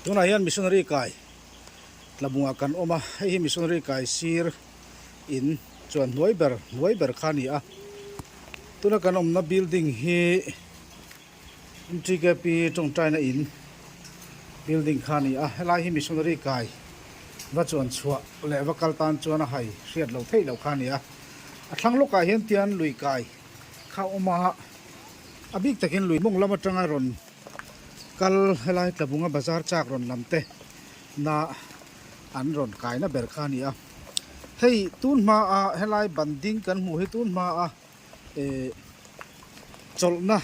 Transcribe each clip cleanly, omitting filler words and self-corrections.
Tunah hian missionary kai tlabungah kan awm a, hei hi missionary kai sir in chuan hnuai ber hnuai ber kha a ni a. Tuna kan awmna building hi MTKP tawngtaina in building kha a ni a, helai hi missionary kai va chuan chhuah leh va kal tan chuan a hai hriat loh theih loh kha a ni a. A thlang lawkah hian tian lui kai kha a awm a, a bik takin lui mawng lam atanga rawn kal helai Tlabunga bazar chak rawn lam te na an rawn kaina ber kha a ni a. Hei tun hma a helai ban ding kan hmuh hi tun hma a eh chawlhna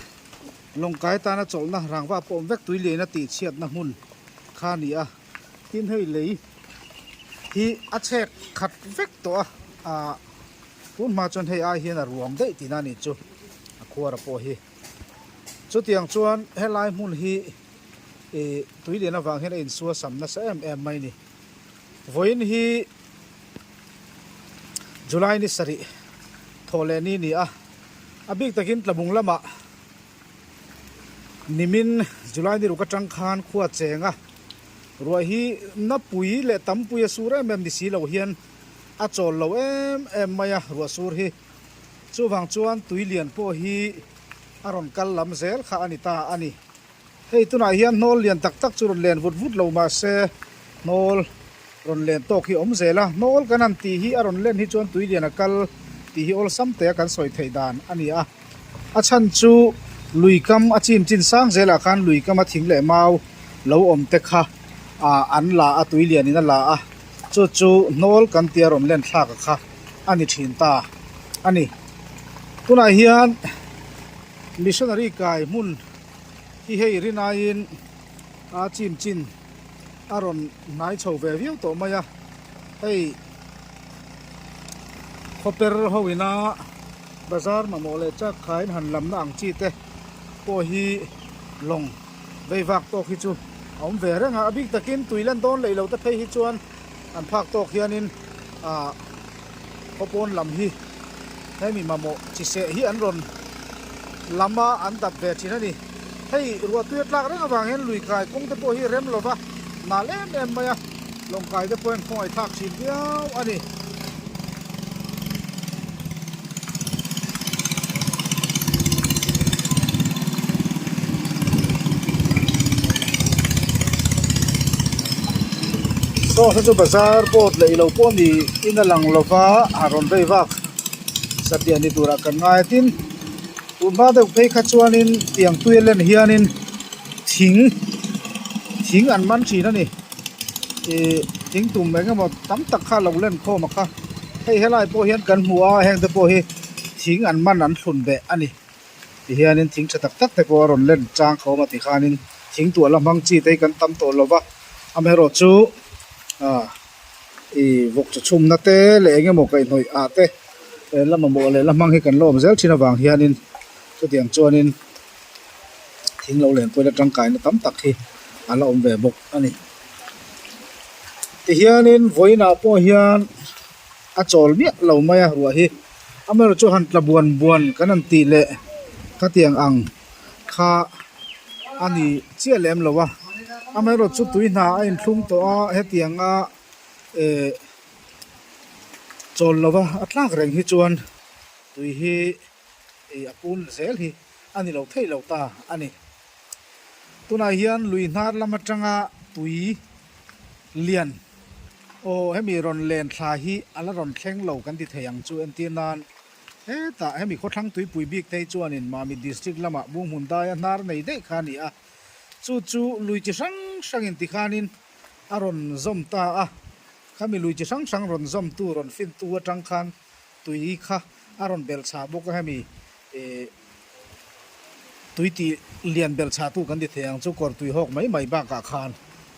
lawngkai tana chawlhna rangva pawh awm vek tui lian a tih chhiatna hmun kha a ni a. Tin hei lei hi a chhek khat vek tawh a ah tun hma chuan hei ai hian a ruam daih tihna a nih chu a khuara pawh hi. Chutiang chuan helai hmun hi ih tui lian avang hian a insua sam nasa em em mai a ni. Vawiin hi July ni sarih thawh leh ni a ni a, a bik takin Tlabung lamah nimin July ni ruk atang khan khua cheng a, ruah hi napui leh tampui a sur em em ni si lo hian a chawl lo em em mai a ruah sur hi. Chuvang chuan tui lian pawh hi a rawn kal lam zel kha a ni ta a ni. Hei tunah hian hnawl lian tak tak chu rawn len vut vut lo mah se hnawl rawn len tawk hi a awm zel a. Hnawl kan han tih hi a rawn len hi chuan tui lian a kal tih hi awlsam te a kan sawi theih dan a ni a. A chhan chu lui kam a chim chin sang zelah khan lui kama thing leh mau lo awm te kha ah an la a tui lian in a la a chu chu hnawl kan tia rawn len thlak a kha a ni thin ta a ni. Tunah hian missionary kai hmun hi hei rinaiin a chim chin a rawn hnai chho ve viau tawh mai a hei khawper ho ina bazar mamawh leh chak khain han lamna ang chi te pawh hi lawng vei vak tawk hi chu a awm ve reng a a bik takin tui lan dawn leh lo te phei hi chuan an phak tawk hianin ah khawpawn lam hi hemi mamawh chi seh hi an rawn lam a an dap ve thin a ni. Hei ruahtui a tlak reng avang hian lui kai kawng te pawh hi rem lova nal em em mai a, lawngkai te pawh hian khawngaih thlak thin viau a ni. Saw saw chu bazar board leh ilo pawh ni in a lang lova a rawn vei vak satliah ni turah kan ngai a tin tun hma deuh phei kha chuanin tiang tui a len hianin thing thing an man thin a ni ih thing tum eng emaw tam tak kha a lo len khawm a kha hei helai pawh hian kan hmu a heng te pawh hi thing an man an thlun beh a ni. Tihianin thing tha tak tak te pawh a rawn len chang khawm a tikhanin thing tuah la hmang chi te hi kan tam tawh lo va, amaherawhchu ah ih vawk chaw chhumna te leh eng emaw kaihhnawih ah te la mamawh leh la hmang hi kan la awm zel thin avang hianin chutiang chuanin thing lo len pawh ila tangkaina tam tak hi a la awm ve bawk a ni. Tihianin vawiinah pawh hian. A chawl miah lo mai a ruah hi amaherawh chu han tla buan buan kan han tih leh khatiang ang kha a ni chiah lem lo a amaherawh chu tui hna a inthlum tawh a hetiang a eh chawl lova a tlak reng hi chuan tui hi ih a pun zel hi a ni lo theih lo ta a ni. Tunah hian lui hnar lam atanga tui lian aw hemi rawn len thla hi a la rawn thleng lo kan ti thei ang chu entir nan hetah hemi khawthlang tuipui bik te hi chuanin Mamit district lamah Bunghmun daia hnar nei daih kha a ni a, chu chu lui chi hrang hrangin tikhanin a rawn zawm ta a, khami lui chi hrang hrang rawn zawmtu rawn fintu atang khan tui kha a rawn belhchhah bawk a hemi Ih tui tih lian belh chhah tu kan ti thei ang chu kawr tui hawk mai mai bakah khan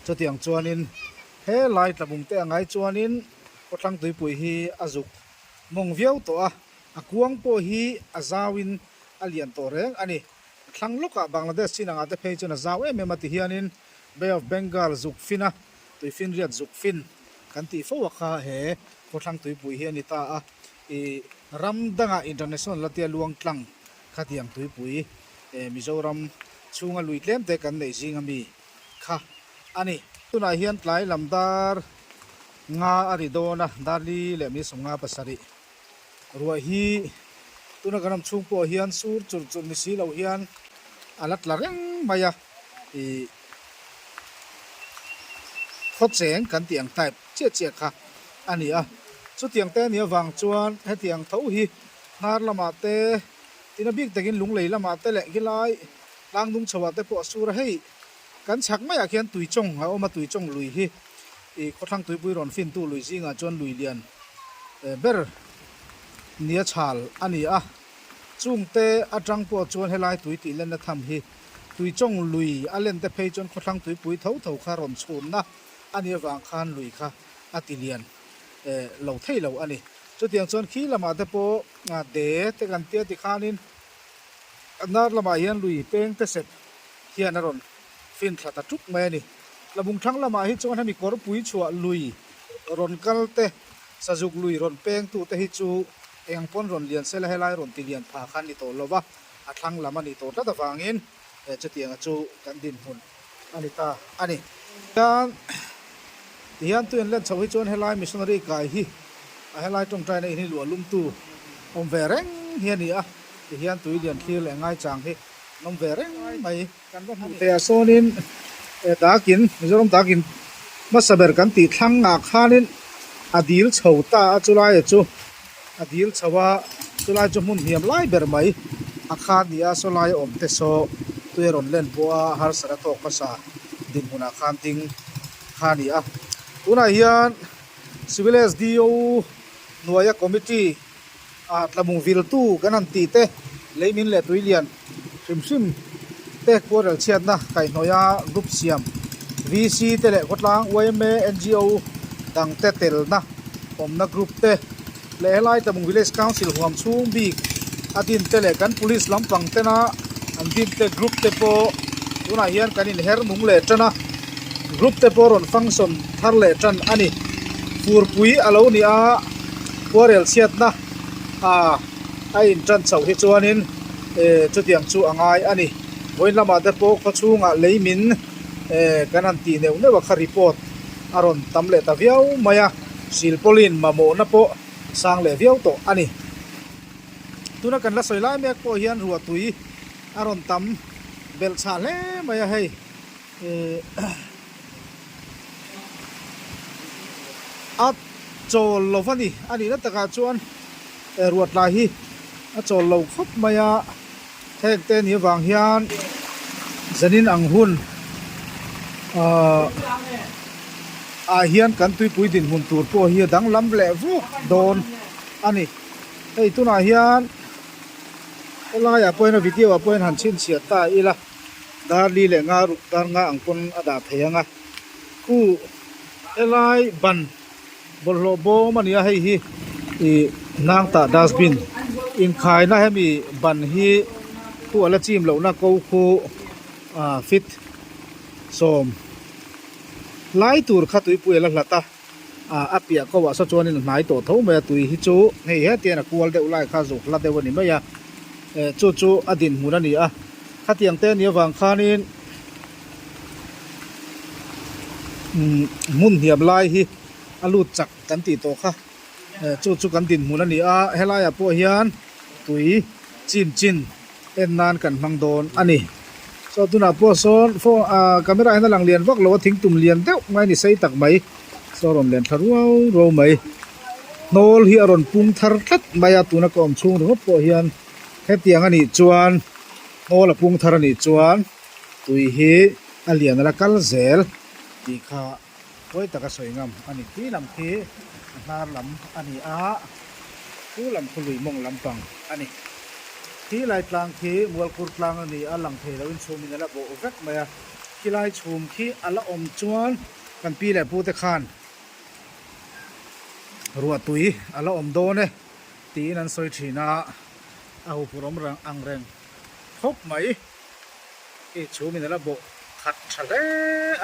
chutiang chuanin he lai tlabung te angai chuanin khawthlang tuipui hi a zuk mawng viau tawh a, a kuang pawh hi a zauin a lian tawh reng a ni. A thlang lawkah Bangladesh chin angah te phei chuan a zau em em a ti hianin Bay of Bengal zuk fin a, tuifinriat zuk fin kan tih fo a kha he khawthlang tuipui hi a ni ta a. I ram dangah international la tia luang tlang khatiang tuipui Mizoram chhunga lui tlem te kan neih zing ami kha a ni. Tunah hian tlai lam dar nga a ri dawn a, dar li leh mi 57 ruah hi tuna kan awm chhung pawh hian sur chur chur ni si lo hian a la tla reng mai a, ih khawcheng kan tih ang type chiah chiah kha a ni a. Chutiang te a nih avang chuan hetiang tho hi hnar lamah te tina bik takin lunglei lamah te leh khilai tlang dung chhoah te pawh a sur a hei. Kan chhak maiah khian Tuichawng a awm a, Tuichawng lui hi ih khawthlang tuipui rawn fintu lui zingah chuan lui lian ber nia chhal a ni a. Chungte atang pawh chuan helai tui tih lenna tham hi Tuichawng lui a len te phei chuan khawthlang tuipui tho tho kha rawn chhunna a nih avang khan lui kha a ti lian lo thei lo a ni. Chutiang chuan khi lamah te pawh de te kan tia tikhanin a nar lamah hian lui peng te sep hian a rawn fin thla ta tuk mai a ni. Tlabung thlang lamah hi chuan hemi kawrpui chhuah lui rawn kal te, sazuk lui rawn peng tu te hi chu eng pawn rawn lian sela helai rawn ti lian pha khan ni tawh lo va, a thlang lam a ni tawh tlat avangin chutianga chu kan dinhmun a ni ta a ni. Tihian tihian tu in let chho hi chuan helai missionary kai hi a helai tawngtaina in hi luah lumtu awm ve reng hi a ni a, tihian tui lian thlir leh ngaichang hi An awm ve reng mai. Kan va hmuh theih ah sawnin dakin Mizoram dakin hmasa ber kan tih thlang ah khanin a dil chho ta a chulai chu a dil chho a chulai chu hmun hniam lai ber mai a khan ni a sawlai awm te saw tui a rawn len pawh a harsat a tawk hmasa dinhmun ah khan ding kha a ni a tunah hian Civil SDO hnuaia committee Ah tlabung viltu kan han tih te, leimin leh tuilian hrim hrim te khuarel chhiatna kaihhnawih a group siam VC te leh khawtlang yma NGO dang te telna awmna group te leh helai tlabung village council huam chhung bik a din te leh kan police lampang tena an din te group te pawh tunah hian kan inher nung leh tan a group te pawh rawn function thar leh tan a ni furpui a lo ni a. Khuarel chhiatna ah a in tan chhoh hi chuanin eh chutiang chu a ngai a ni. Vawiin lamah te pawh khaw chhungah lei min eh kan han tih neuh neuh a kha report a rawn tam leh ta viau mai a, silpawlin mamawhna pawh sang leh viau tawh a ni. Tuna kan la sawi lai mek pawh hian ruahtui a rawn tam belh chhah hle mai a hei eh. A chawl lo va ni. A nihna takah chuan ruatlai hi a chawl lo khawp mai a, heng te nih avang hian zanin ang hun ahh ah hian kan tuipui dinhmun tur pawh hi a danglam leh vuk dawn a ni. Hei tunah hian helaiah pawh hian a video ah pawh hian han chhinchhiah ta ila. Dar li leh nga ruk dar nga ang pawn a dah thei ang a, khu helai ban bawlhhlawh bawm a ni a hei hi ih hnang tah dustbin inkhaina hemi ban hi khu a la chim lohna ko khu ah fit sawm lai tur kha tuipui a la hlat a ah a piah ko ah saw chuanin a hnai tawh tho mai a tui hi chu hei hetiang a kual deuh lai kha zuk hla deuh a ni mai a eh chu chu a dinhmun a ni a khatiang te a nih avang khanin umm hmun hniam lai hi a lut chak kan tih tawh kha eh chu chu kan dinhmun a ni a helaiah pawh hian tui chin chin en nan kan hmang dawn a ni. Saw tunah pawh sawn phone ah camera hian a lang lian vak lo a thingtum lian deuh mai a ni sei tak mai saw rawn len thla ruau ruau mai hnawl hi a rawn pung thar tlat mai a tuna ka awm chhung ringawt pawh hian hetiang a nih chuan hnawl a pung thar a nih chuan tui hi a lian a la kal zel tih kha pawi taka sawi ngam a ni khi lam khi a hnar lam a ni a chu lam khu lui mawng lampang a ni khi lai tlang khi mualkur tlang a ni a lang thei lo in chhum in a la bawh vek mai a khi lai chhum khi a la awm chuan kan pi leh pu te khan ruah tui a la awm dawn e tiin an sawi thin a a huphurh awm reng ang reng khawp mai khi chhum in a la bawh khat tha hle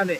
a ni.